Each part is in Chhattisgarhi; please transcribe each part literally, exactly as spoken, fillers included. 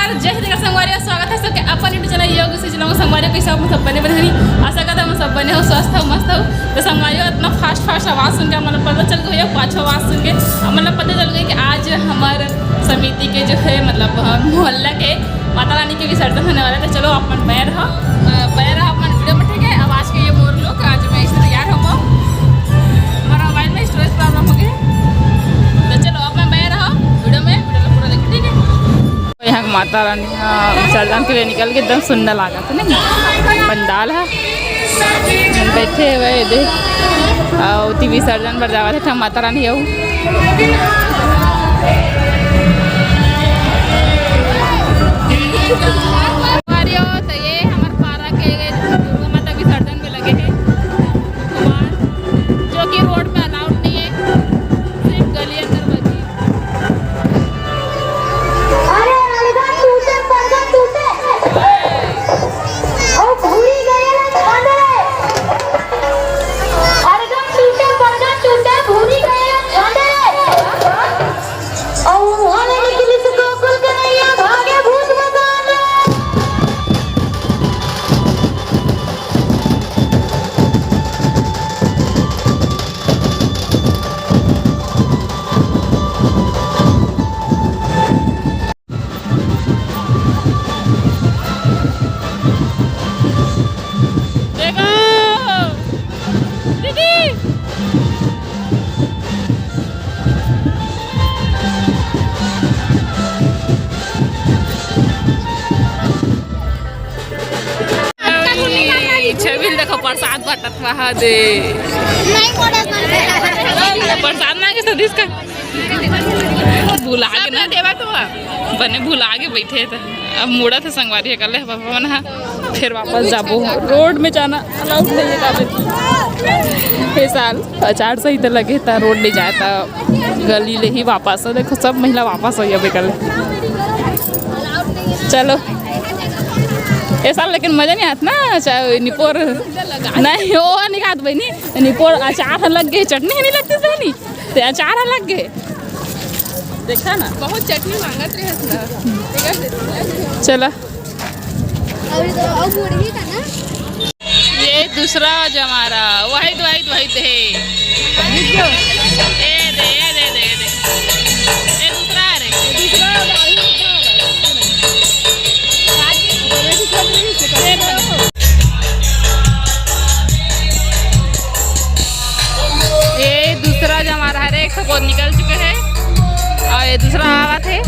जय हिंद संगवारी, स्वागत हे सबके अपन YouTube चैनल योग से जिला में। संगवारी, कइसे आप सब बने बने हनी? आशा करत हन सब बने हो, स्वस्थ हो, मस्त हो। तो संगवारी, इतना फास्ट फास्ट आवाज सुन के मतलब पता चल गया, पाछो आवाज सुन के मतलब पता चल गया कि आज हमार समिति के जो है मतलब मोहल्ला के माता रानी के विसर्जन होने वाला है। तो चलो अपन बने रहो, अ, बने रहो अपन वीडियो में, ठीक है? अब आज के ये मोर लोग, आज मैं इससे तैयार हो मोर मोबाइल में स्टोरेज प्रॉब्लम हो गया। तो चलो अपन बने रहो वीडियो में, वीडियो पूरा देखो, ठीक है? यहाँ के माता रानी ह विसर्जन के लिए निकल के एकदम सुंदर लागत है ना पंडाल है। बैठे हुए दे अउ ओती विसर्जन बर जावत है माता रानी अउ। तो ये हमर पारा के दुर्गा माता विसर्जन में लगे हैं कुमार, जो कि रोड पे अलाउड नहीं है, सिर्फ गली अंदर बची। अरे अलगा टूटे, परदा टूटे। ओ भूरी गए ना खाने। अलगा टूटे, परदा टूटे, भूरी गए ना खाने। ओ उहाँ ले निकली से गोकुल कन्हैया भागे भूत मकान। देखो, दीदी। छबिल देखो, प्रसाद बांटत बा दे। नहीं, मोड़ा मन। प्रसाद मांगे तो दिस का। भुला के ना देवा तो। बने भुला के बैठे थे। अब मुड़ा थे संगवारी है, कल है पापा मन हा। फिर वापस जाबो। रोड में जाना अलाउड नहीं है काबे। ये साल आचार संहिता लगे था, रोड नहीं जाए था, गली ले ही वापस। देखो, सब महिला वापस हो गया कल। चलो, ये साल लेकिन मजा नहीं आता ना, चाहे निपोर नहीं हो, नहीं खात बहनी, निपोर अचार लग गए, चटनी नहीं लगती बहनी, ते अचार लग गए। देखा ना, बहुत चटनी मांगत रहे ना। चला। अभी तो और बूढ़ी का ना। ये दूसरा जमारा, वही दवाई, वही दे। ए दे, ए दे, दे, दे। ये दूसरा है रे। ये दूसरा जमारा है रे, एक ठो बहुत निकल चुके हैं और ये दूसरा आवत है।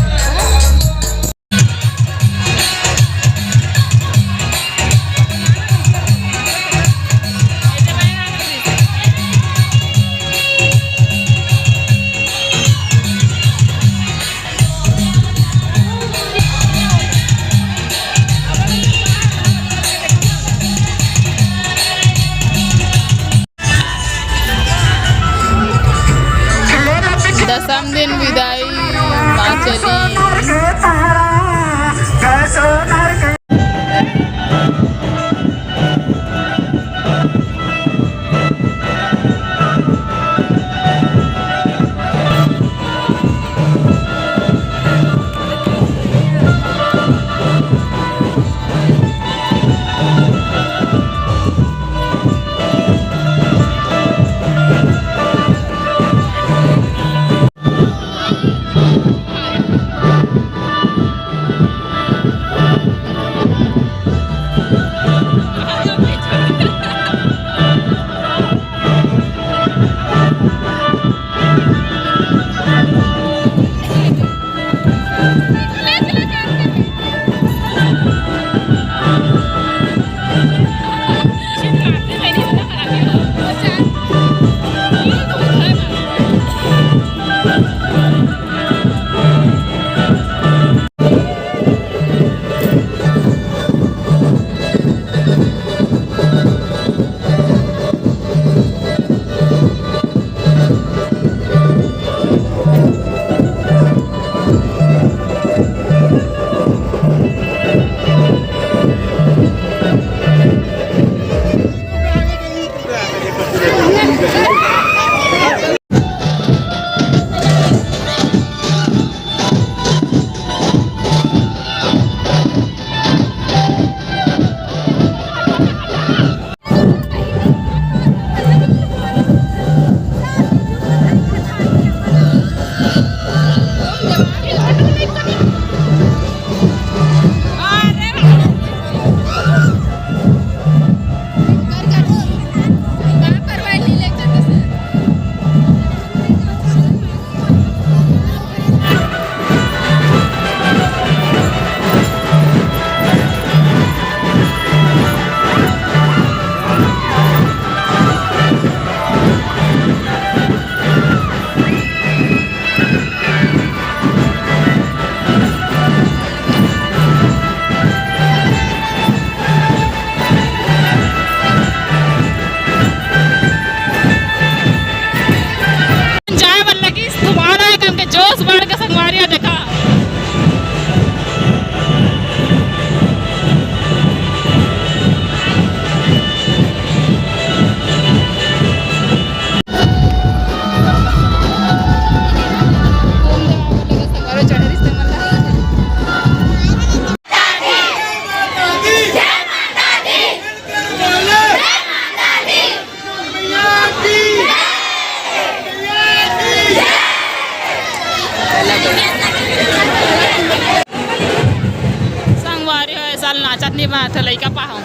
ये बात है, लइका पाहूं।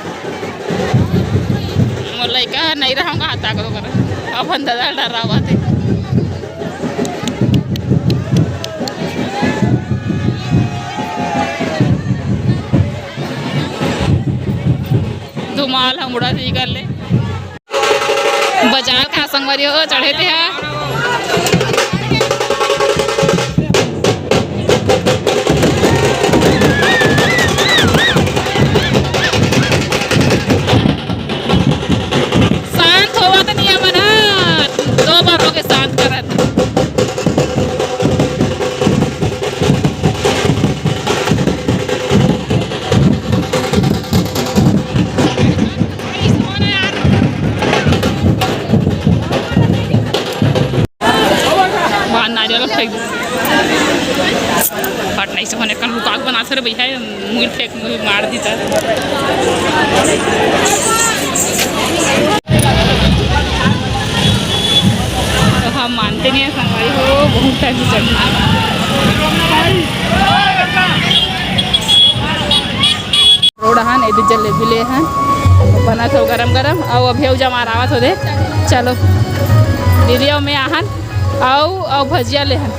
मोर लइका ह नहीं रहूंगा, हाथ ताकत कर अपन दादा डरावत हे। धुमाल हम उड़ा दी कर ले। बजार का संगवारी हो, चढ़े ते हा। शांत होवत नहीं है मन ह, दो बार हो गए शांत करत। बाहर नारियल फेंक दे। फट नहीं से होने कन लुकाक बना सर भैया, मुंह फेंक, मुंह मार दी सर। तो हम मानते नहीं है संगवारी हो, बहुत टाइम से चढ़ना। रोड हन, एदे जलेबी ले हन, बनत हो गरम गरम, अउ अभी अउ जमार आवत हो दे। चलो दीदी अउ मैं आहन, अउ अउ भजिया ले हन।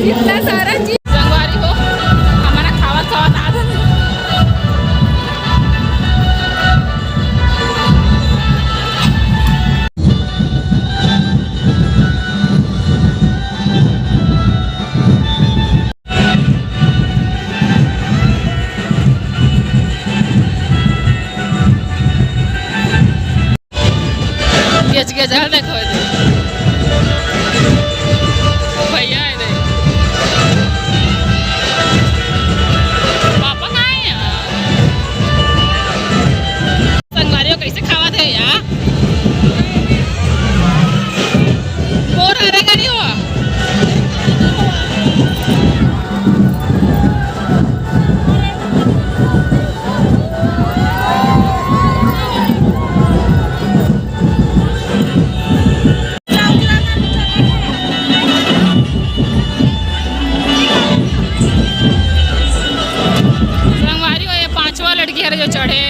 इतना सारा चीज। संगवारी हो, हमारा खावा खावा था। गेच गेच हल देखो दे। भैया है दे। पापा कहाँ है यार? संगवारी हो कैसे खावत हे यार? बोर हरे करी हो। संगवारी हो, ये पांचवा लड़की हरे जो चढ़े।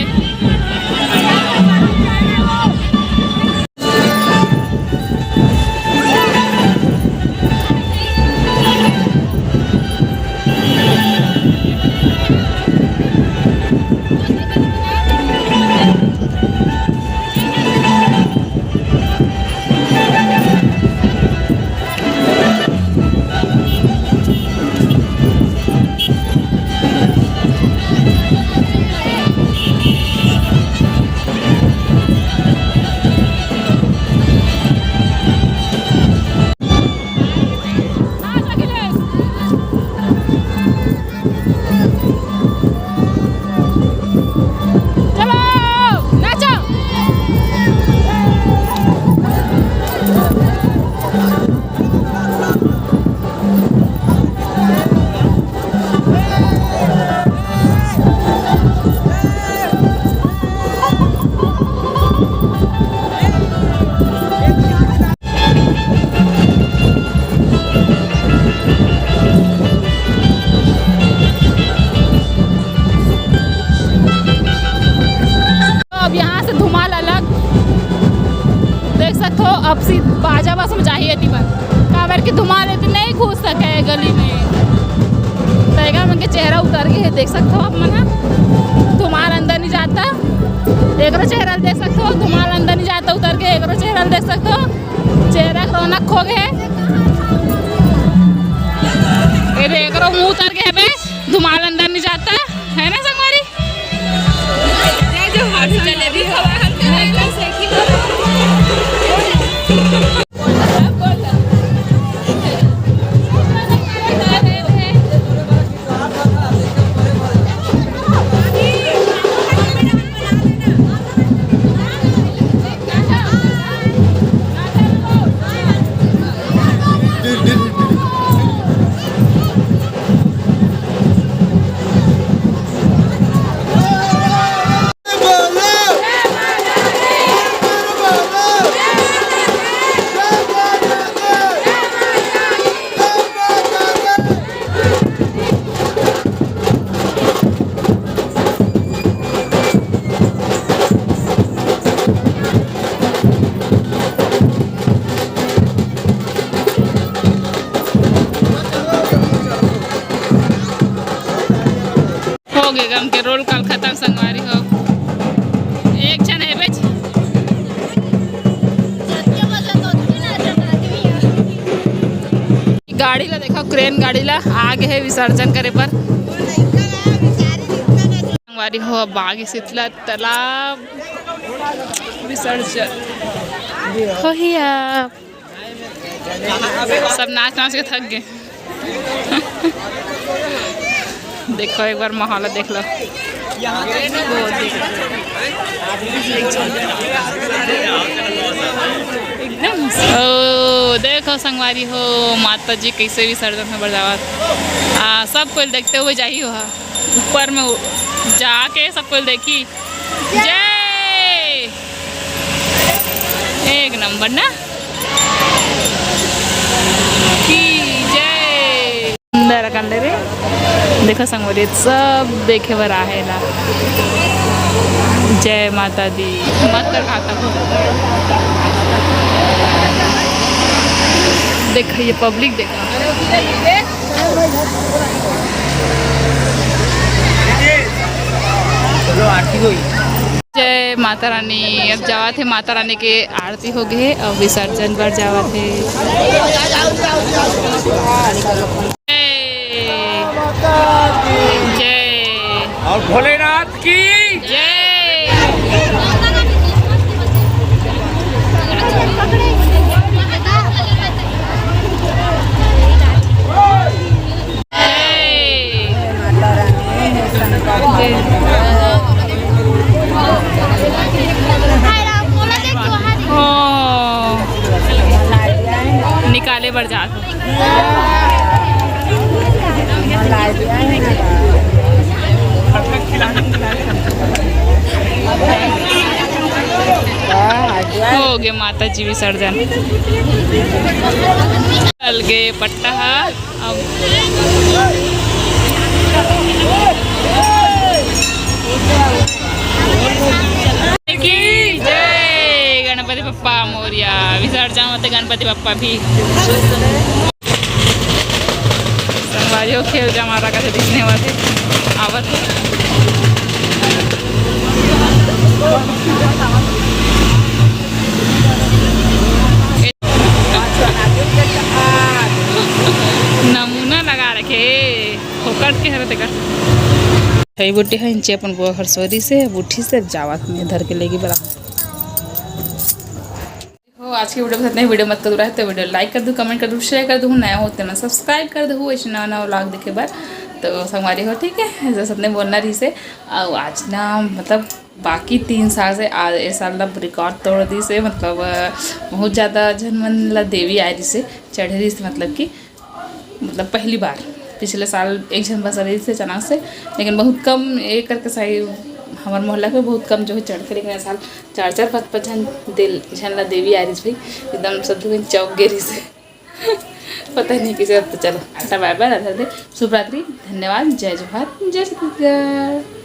चलो, नाचो। तो अब यहाँ से धुमाल अलग देख सकते हो। अब सी बाजा बस में जाही एती बर, काबर कि धुमाल एती नहीं घुस सके है गली में। तो एकर मन के चेहरा उतर के है, देख सकते हो आप मन ह। धुमाल अंदर नहीं जाता, एकरो चेहरा देख सकते हो। धुमाल अंदर नहीं जाता उतर के, एकरो चेहरा देख सकते हो। चेहरा के रौनक खो गए। ये देख रो, मुंह उतर गए बे, धुमाल अंदर नहीं जाता है ना संगवारी। जलेबी खवा हम तो। गम के roll call खतम संगवारी हो। एक झन हेबे। गाड़ी ला देखो, crane गाड़ी ला आगे हे विसर्जन करे बर। संगवारी हो, अब आगे शीतला तालाब विसर्जन होही अब। सब नाच नाच के थक गए। देखो, एक बार माहौल देख लो। एकदम। ओ, देखो संगवारी हो, माता जी कैसे विसर्जन में बरसावत। आ, सब कोई देखते हुए जाही हो, ऊपर में उ-, जाके सब कोई देखी। जय। एक नंबर ना। की जय। अंदर कर ले रे। देखो संगवारी, सब देखे बर आहे ला। जय माता दी। मत कर खाता को। देखो ये public देखो। चलो आरती होई। जय माता रानी। अब जावत हे माता रानी के आरती हो गए, अब विसर्जन बर जावत हे। जय। जय। और भोलेनाथ की जय। जय। ओ, निकाले बर जात हो। हो गए माता जी विसर्जन। चल गए पट्टा हा। अब की जय गणपति बप्पा मोरिया। विसर्जन होते गणपति बप्पा भी। संगवारी हो, खेल जमारा का दिखने वाले आवत है। नमूना लगा रखे, फोकट के हरत का। छई बूटी है इंचे अपन बुआ घर सोरी से, अब उठी से जावत में धर के लेगी बरा। हो, आज के video बस इतना ही। Video मत कदू रहे तो video like कर दू, comment कर दू, share कर दू, नया हो तेना subscribe कर दू, ऐसे नवा नवा vlog देखे बर। तो संगवारी हो, ठीक है, बस इतने बोलना रही से। और आज ना, मतलब, बाकी तीन साल से आ, ए साल ना record तोड़ दी से, मतलब, अ, बहुत ज़्यादा झन मन ला देवी आए रही से, चढ़े रही से, मतलब कि, मतलब, पहली बार। पिछले साल एक झन बस रही से अचानक से, लेकिन बहुत कम, ये करके सही, हमारे मोहल्ला में बहुत कम जो है चढ़ के, लेकिन ए साल चार चार पाँच पाँच झन दिल, झन ला देवी आए रही भाई, एकदम सब झन चौंक गे रही से। पता नहीं किसे। अब तो चलो, टाटा, bye bye, राधे राधे, शुभ रात्रि, धन्यवाद, जय जोहार, जय छत्तीसगढ़।